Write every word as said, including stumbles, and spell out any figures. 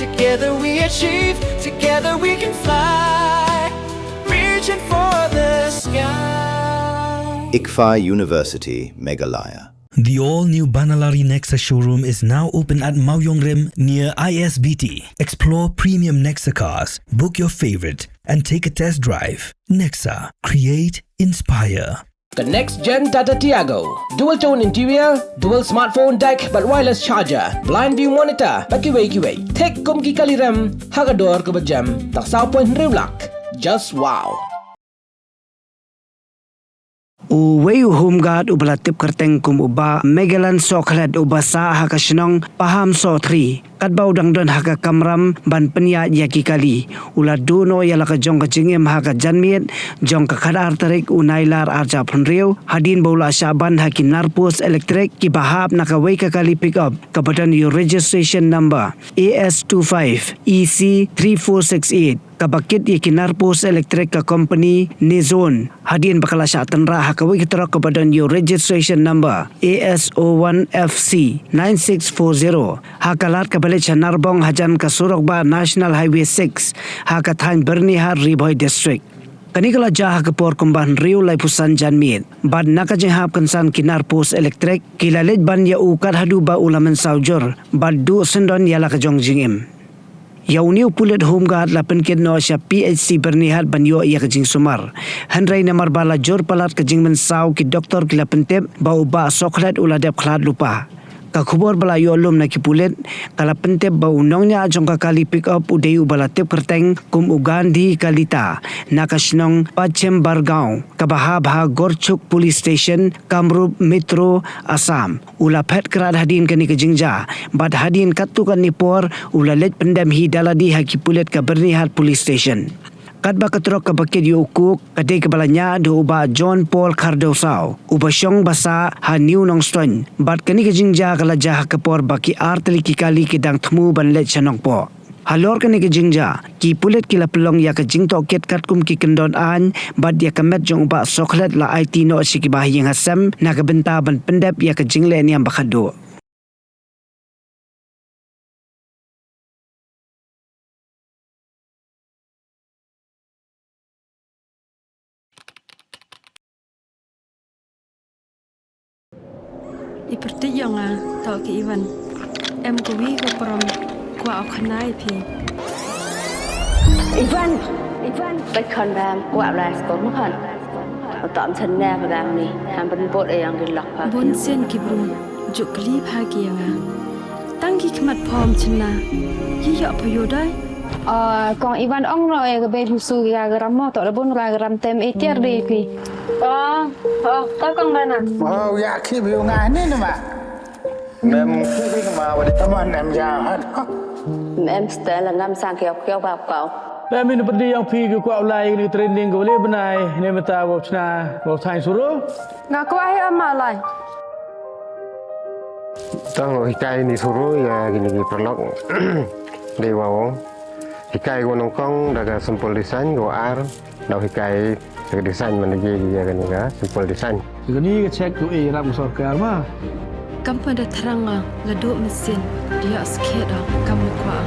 Together we achieve, together we can fly. Reaching for the sky. ICFAI University, Meghalaya. The all-new Banalari Nexa showroom is now open at Mawïong Rim near I S B T. Explore premium Nexa cars, book your favorite, and take a test drive. Nexa, create, inspire. The next gen Tata Tiago. Dual tone interior, dual smartphone deck, bad wireless charger, blind view monitor, bad kiwei kiwei. Thik kum ki kali rem, ha ka dor kaba jem, tang saw point hynriew lak. Just wow. Uwei u home guard uba la tip kyrteng kum u Bah Megalan Sohkhlet uba sah ha ka shnong Pahamsohthri, katba u dang don ha ka kamram ban pynïaid ïa ki kali, u la duh noh ïa la ka jong ka jingim ha ka janmiet jong ka khatar tarik u Nailar arhajar arphew hynriew, hadien ba u la shah ban ha ki nar post elektrik kiba hap na kawei ka kali pickup kaba don ïa u registration number A S two five E C three four six eight, kaba kit ïa ki nar post elektrik ka kompani Nezone, hadien ba ka la shah tynrah ha kawei ka trok kaba don ïa u registration number A S O one F C nine six four zero, ha ka lad kaba leit sha Narbong hajan ka surok bah National Highway six, ha ka thaiñ Byrnihat, Ri Bhoi District. Kane ka la jia ha ka por kumba hynriew laiphew san janmiet, bad na ka jinghap kynsan ki nar post elektrik ki la leit ban ïa u kat haduh ba u la mynsaw jur bad duh syndon ïa la ka jong jingim. Ïa une u pulit home guard la pynkit noh sha P H C Byrnihat ban ïoh ïa ka jingsumar. Hynrei namar ba la jur palat ka jingmynsaw, ki doktor ki la pyntip ba u Bah Sohkhlet u la dep khlad lypa. Ka khubor ba la ïoh lum na ki pulit ka la pyntip ba u nongñiah jong ka kali pickup u dei uba la tip kyrteng kum u Gandhi Kalita, na ka shnong Paschim Bargaon, kaba hap ha Gorchuk Police Station, Kamrup Metro, Assam. U la phet krad hadien kane ka jingjia, bad hadien katto katne por u la leit pyndem hi da lade ha ki pulit ka Byrnihat Police Station. Katba ka trok kaba kit ïa u coke ka dei kaba la ñiah da u Bah John Paul Khardew Saw, uba shong basa ha New Nongstoiñ, bad kane ka jingjia ka la jia ha ka por ba ki ar tylli ki kali ki dang thmu ban leit sha Nongpoh. Halor kane ka jingjia, ki pulit ki la pynlong ïa ka jingtohkit katkum ki kyndon aiñ, bad ïa ka met jong u Bah Sohkhlet la aiti noh sha ki bahaïing hasem na ka bynta ban pyndep ïa ka jingleh niam ba khatduh. I pyrthei ïa nga, to ki Ivan. Em kawi ka prom, kwah u khana ïa phi. Ivan! Ivan! Peit khon bam, kwah blai skul ma khon. Uta am chen ne ba dang ni, ham ban bot e yang di lok pa. Bun sien ki bru, juk kli pha ki ïa nga. Tang ki khmat phom chen na, ki ïoh pha ïoh dai. Ah, kong Ivan ong no e ka bei husu ki ga gram mo, to da bun ga gram tem e tiar dei phi. Oh, oh, to kong Bana. Oh, ïa ki bi nga ni nama. Mem ki bi nama wadi. Taman em ja hat. Mem stel ngam sang kiau kiau bap kau. Mem in pedi yang phi ki kwah ulai ni training ko le benai ne meta wau chna wau thai suru. Nga kwah hi ama lai. Tang hikai ni suru ïa kini ki paralok. Dei wau. Hikai ko nyngkong da ka simple design, ko ar da hikai da ka design man ïa ka, ïa kane ka simple design. Kane ka check to e rap ka sorkar ma. Kam pat da thrang nga la duh machine, ïa skhet da kam kwah.